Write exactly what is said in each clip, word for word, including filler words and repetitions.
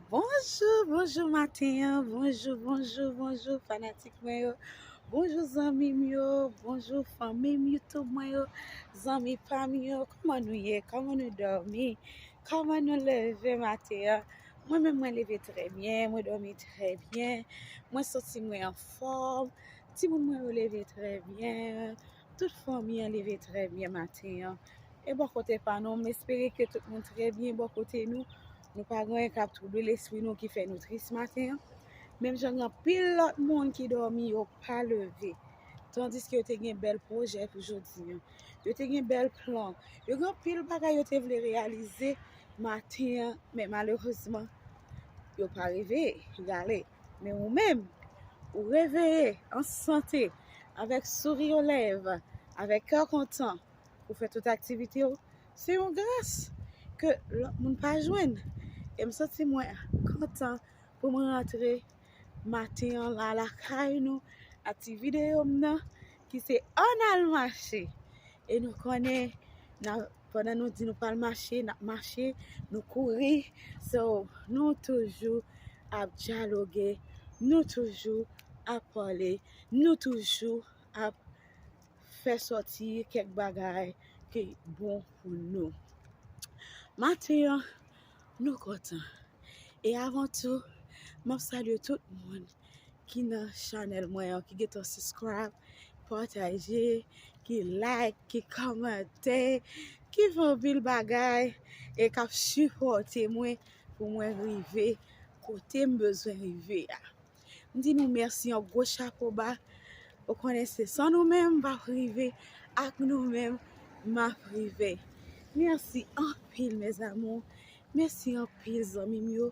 Bonjou, bonjou maten an, bonjou, bonjou, bonjou fanatik mwen yo, bonjou zanmi m yo, bonjou fanmi m YouTube mwen yo, zanmi pa m yo, kòman nou ye, kòman nou dòmi, kòman nou leve maten an? Mwen menm mwen leve trè byen, mwen dòmi trè byen, mwen santi mwen anfòm, timoun mwen yo leve trè byen, tout fanmi an leve trè byen maten an. E bò kote pa nou, m espere ke tout moun trè byen bò kote nou. Nou pa gen anyen k ap twouble lespri nou ki fè nou tris maten an. Menm jan gen anpil lòt moun ki dòmi, yo pa leve. Tandiske yo te gen bèl pwojè pou jodi an. Yo te gen bèl plan. Yo gen anpil bagay yo te vle reyalize maten an, men malerezman, yo pa reveye, y ale. Men ou menm, ou reveye, an sante, avèk souri o lèv, avèk kè kontan, ou fè tout aktivite w, se yon gras ke lòt moun pa jwenn. E m santi mwen kontan pou mwen rantre maten an la lakay nou ak ti videyo m nan ki se ann al mache. E nou konnen, n a, pandan nou di nou pral mache, n ap mache, nou kouri. So, nou toujou ap dyaloge, nou toujou ap pale, nou toujou ap fè sòti kèk bagay ki bon pou nou. Maten an, nou kontan. E avan tou, m ap salye tout moun ki nan chanèl mwen an, ki gentan subscribe, pataje, ki like, ki kòmante, ki fè anpil bagay e k ap sipòte mwen pou mwen rive kote m bezwen rive a. M di nou mèsi, yon gwo chapo ba. Ou konnen se san nou menm m p ap rive, ak nou menm m ap rive. Mèsi anpil, mes amours. Mèsi anpil, zanmi m yo.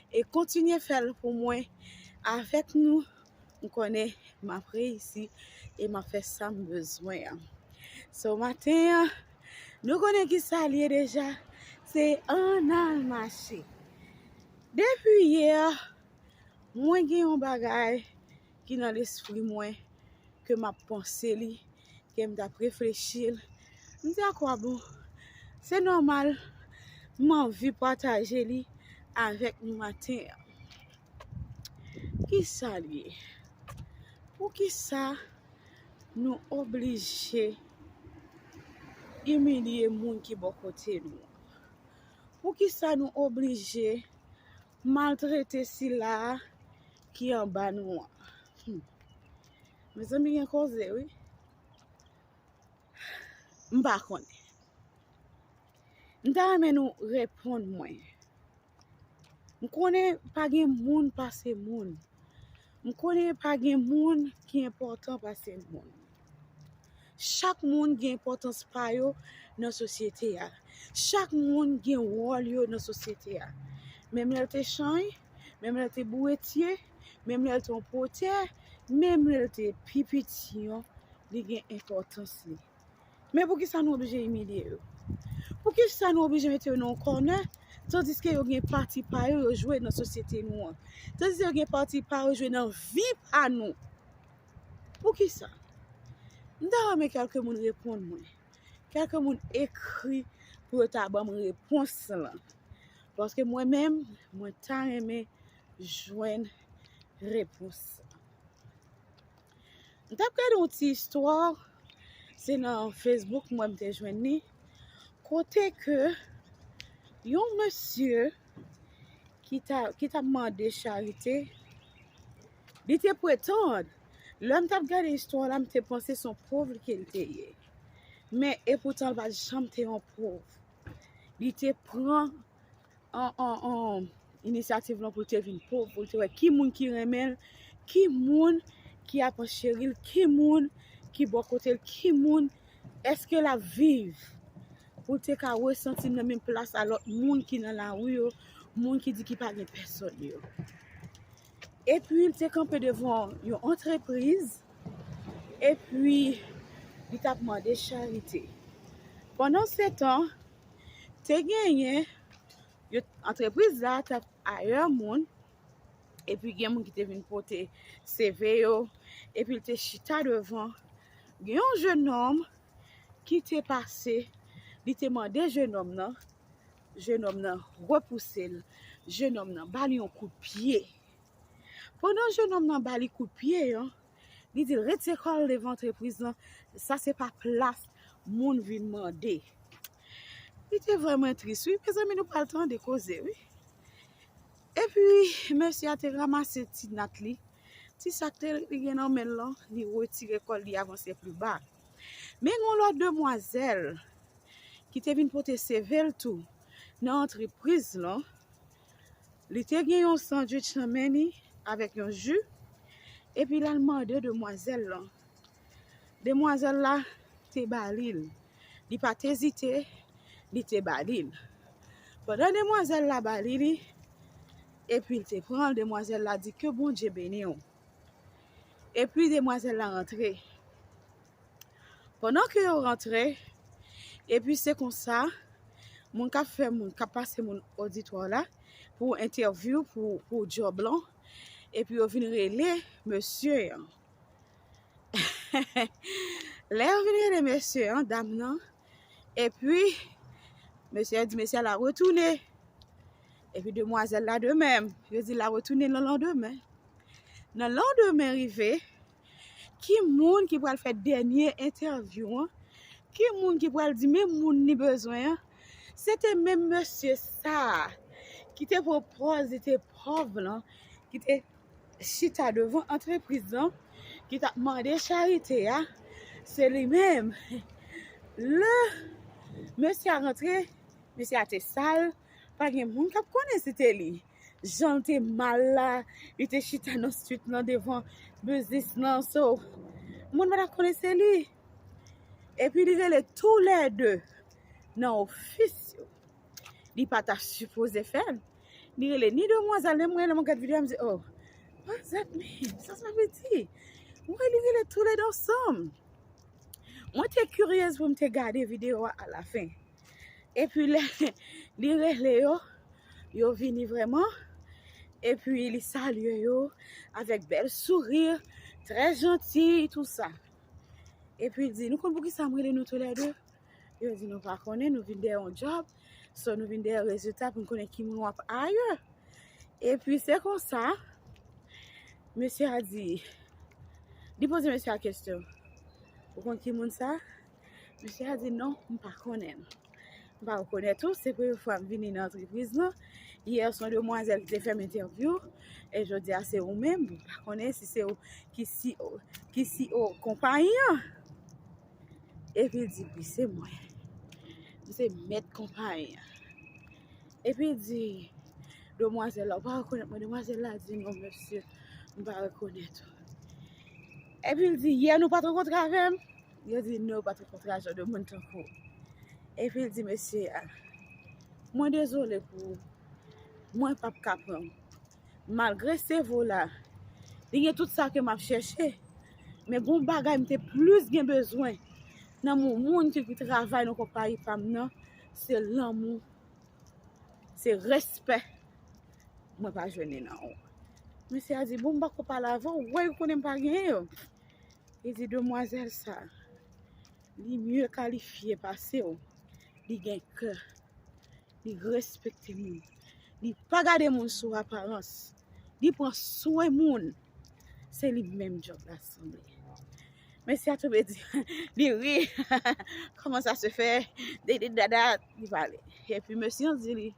E kontinye fè l pou mwen. Avèk nou, m konnen m ap reyisi e m ap fè sa m bezwen an. So, maten an, nou konnen ki sa l ye deja. Se ann al mache. Depi yè, mwen gen yon bagay ki nan lespri mwen, ke m ap panse li, ke m t ap reflechi l. M di, akwabon? Se nòmal, m anvi pataje li avèk nou maten an. Kisa l ye? Poukisa nou oblije imilye moun ki bò kote nou? Poukisa nou oblije maltrete sila a ki anba nou an? Hmm. Mezanmi, gen koze, wi. M pa konnen. M ta renmen nou reponn mwen. M konnen pa gen moun pase moun. M konnen pa gen moun ki enpòtan pase moun. Chak moun gen enpòtans pa yo nan sosyete a. Chak moun gen wòl yo nan sosyete a. Menm lè l te chany, menm lè l te bouretye, menm lè l te yon pwotè, menm lè l te pi piti an, li gen enpòtans li. Men poukisa nou oblije imilye yo? Poukisa nou oblije mete yo nan yon kònè, tandiske yo gen pati pa yo, yo jwe nan sosyete nou an? Tandiske yo gen pati pa yo jwe nan vi pa nou? Poukisa? M ta renmen kèlke moun reponn mwen. Kèlke moun ekri pou yo ta ban m repons lan. Paske mwen menm, mwen ta renmen jwenn repons lan. M t ap gade yon ti istwa, se nan Facebook mwen m te jwenn li, kote ke yon mesye ki ta, ki t ap mande charite, li te pretann, lè m t ap gade istwa la, m te panse se yon pòv ke l te ye. Men, epoutan, l pa t janm te yon pòv. Li te pran an, an, an, inisyativ lan pou l te vin pòv, pou l te wè ki moun ki renmen l, ki moun ki ap cheri l, ki moun ki bò kote l, ki moun, èske l ap viv, pou l te ka resanti l nan menm plas a lòt moun ki nan lari yo, moun ki di ki pa gen pèsòn yo. Epi l te kanpe devan yon antrepriz, epi li t ap mande charite. Pandansetan, te genyen, yo, antrepriz la t ap ayè moun, epi gen moun ki te vin pote C V yo, epi l te chita devan. Gen yon jennonm ki te pase, li te mande jennonm nan, Jennonm nan repouse l. Jennonm nan ba li yon kout pye. Pandan jennonm nan ba li kout pye an, li di l retire kò l devan antrepriz lan. Sa se pa plas moun vin mande. Li te vrèman tris, wi. Mezanmi, nou pral tande koze, wi. Epi, mesye a te ranmase ti nat li, ti sak te li gen nan men l lan, li retire kò l, li avanse pli ba. Men yon lòt demwazèl ki te vin pote seve l tou nan antrepriz lan, li te gen yon sandwich nan men li avèk yon ji, epi l al mande demwazèl lan. Demwazèl la te ba li l. Li pa t ezite, li te ba li l. Pandan demwazèl la ba li li, epi l te pran l, demwazèl la di ke Bondye beni w. Epi demwazèl la rantre. Pandan ke yo rantre, epi se konsa, moun k ap fè moun, k ap pase moun oditwa la pou entèvyou, pou, pou djòb lan, epi yo vin rele mesye an. Lè yo vin rele mesye an, dam nan, epi mesye a di mesye a la retounen. Epi demwazèl la de menm, yo di la retounen nan landemen. Nan landemen rive, ki moun ki pral fè dènye entèvyou an? Ki moun ki pral di men moun li bezwen an? Se te menm mesye sa a ki te pran pòz li te pòv lan, ki te chita devan antrepriz lan, ki t ap mande charite a, se li menm. Lè mesye a rantre, mesye a te sal, pa gen moun k ap konnen si te li. Jan l te mal la, li te chita nan swit lan devan biznis lan, so, moun pa t ap konnen se li. Epi li rele toulède nan ofis yo. Li pa ta sipoze fè l. Li rele ni demwazèl, lè mwen, lè mwen gad videyo a, m di, oh, what does that mean? Sa sa vle di? Mwen, li rele toulède ansanm. Mwen te kiryez pou m te gade videyo a alafen. Epi lè li rele yo, yo vini vrèman. Epi li salye yo avèk bèl souri, trè janti, tou sa. Epi li di, nou konn poukisa m rele nou toulède? Yo di nou pa konnen, nou vin dèyè yon djòb. So nou vin dèyè rezilta pou n konnen ki moun w ap hire. Epi se konsa, mesye a di, li poze mesye a kesyon. Ou konn ki moun sa? Mesye a di non, m pa konnen l. M pa rekonèt ou, se premye fwa m vini nan antrepriz lan. Yè se yon demwazèl ki te fè m entèvyou, e jodi a se ou menm, m pa konnen si se ou ki C E O, ki C E O konpayi an. Epi l di wi, se mwen. M se mèt konpayi an. Epi l di demwazèl la, ou pa rekonèt mwen? Demwazèl la di non mesye, m pa rekonèt ou. Epi l di yè nou pa t rankontre avè m? Yo di non, yo pa t rankontre ak jan de moun tankou w. Epi l di mesye a, mwen dezole pou ou, mwen p ap ka pran w. Malgre se vo la, li gen tout sa ke m ap chèche, men gon bagay m te plis gen bezwen nan moun, moun ki, ki travay nan konpayi pa m nan, se lanmou, se respè. Mwen pa jwenn li nan ou. Mesye a di bon, m pa ko pale avè w, ou wè, ou konnen m pa genyen yo. Li di demwazèl sa, li mye kalifye pase w. Li gen kè. Li respekte moun. Li pa gade moun sou aparans. Li pran swen moun. Se li menm djòb la sanble. Mesye a tonbe di, li ri. Comment ça se fait? Dede dada, li pale. Epi mesye an di li,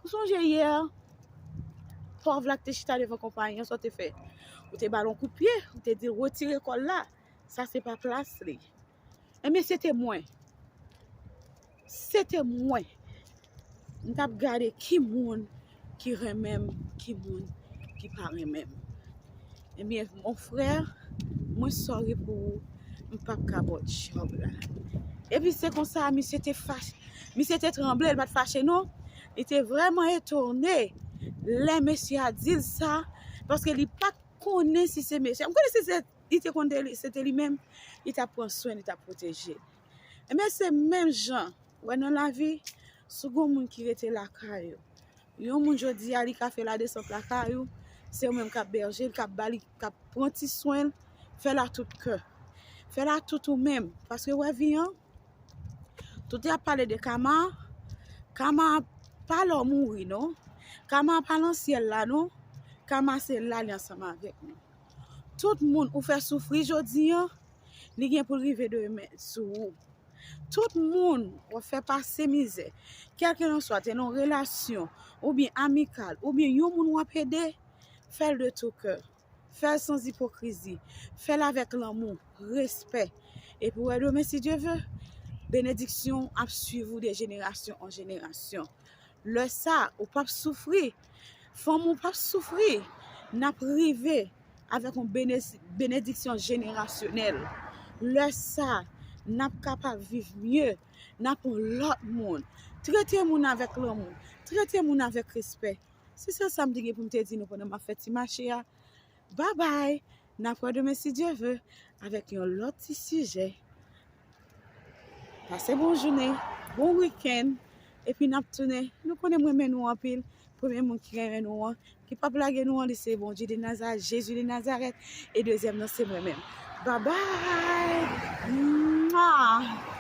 ou sonje yè, pòv la ki te chita devan konpayi an, sa w te fè? Ou te ba l yon kout pye, ou te di l retire kò l la. Sa se pa plas li. Ebyen, se te mwen. Se te mwen. M t ap gade ki moun ki renmen m, ki moun ki pa renmen m. Ebyen, mon frè, mwen sorry pou ou, m p ap ka ba w djòb la. Epi se konsa, misye te fache, misye te tranble, l pa t fache non. Li te vrèman etone lè mesye a di l sa, paske li pa t konnen si se mesye. M konnen si se, li te konn se li menm, li t ap pran swen, li t ap pwoteje l. Ebyen, se menm jan, wè nan lavi, si w gon moun ki rete lakay ou, yon moun jodi a, li ka fè ladesant lakay ou, se ou menm k ap bèje l, k ap ba li, k ap pran ti swen l, fè l a tout kè. Fè l a tout ou menm, paske wè vi an, tout y ap pale de kama, kama pa lè w mouri non. Kama pa nan syèl la non. Kama se la li ansanm avèk nou. Tout moun ou fè soufri jodi an, li gen pou l rive demen sou ou. Tout moun w ap fè pase mizè, kèlkelanswa te nan relasyon, oubyen amikal, oubyen yon moun w ap ede, fè l de tou kè. Fè l sans ipokrizi. Fè l avèk lanmou, respè. Epi w wè demen, si Dye ve, benediksyon ap swiv ou de jenerasyon an jenerasyon. Lè sa, ou p ap soufri. Fanmi w p ap soufri. N ap rive avèk yon benediksyon jenerasyonèl. Lè sa, n ap kapab viv mye. N ap yon lòt moun. Trete moun avèk lanmou. Trete moun avèk respè. Se sèl sa m te gen pou m te di nou pandan m ap fè ti mache a. Babay! N ap wè demen si Dye ve avèk yon lòt ti sijè. Pase bon jounen, bon wikenn, epi n ap tounen. Nou konnen m renmen nou anpil. Premye moun ki renmen nou an, ki p ap lage nou an, li se Bondye de Nazarèt, Jezi de Nazarèt, e dezyèm nan se mwen menm. Babay! Mwa!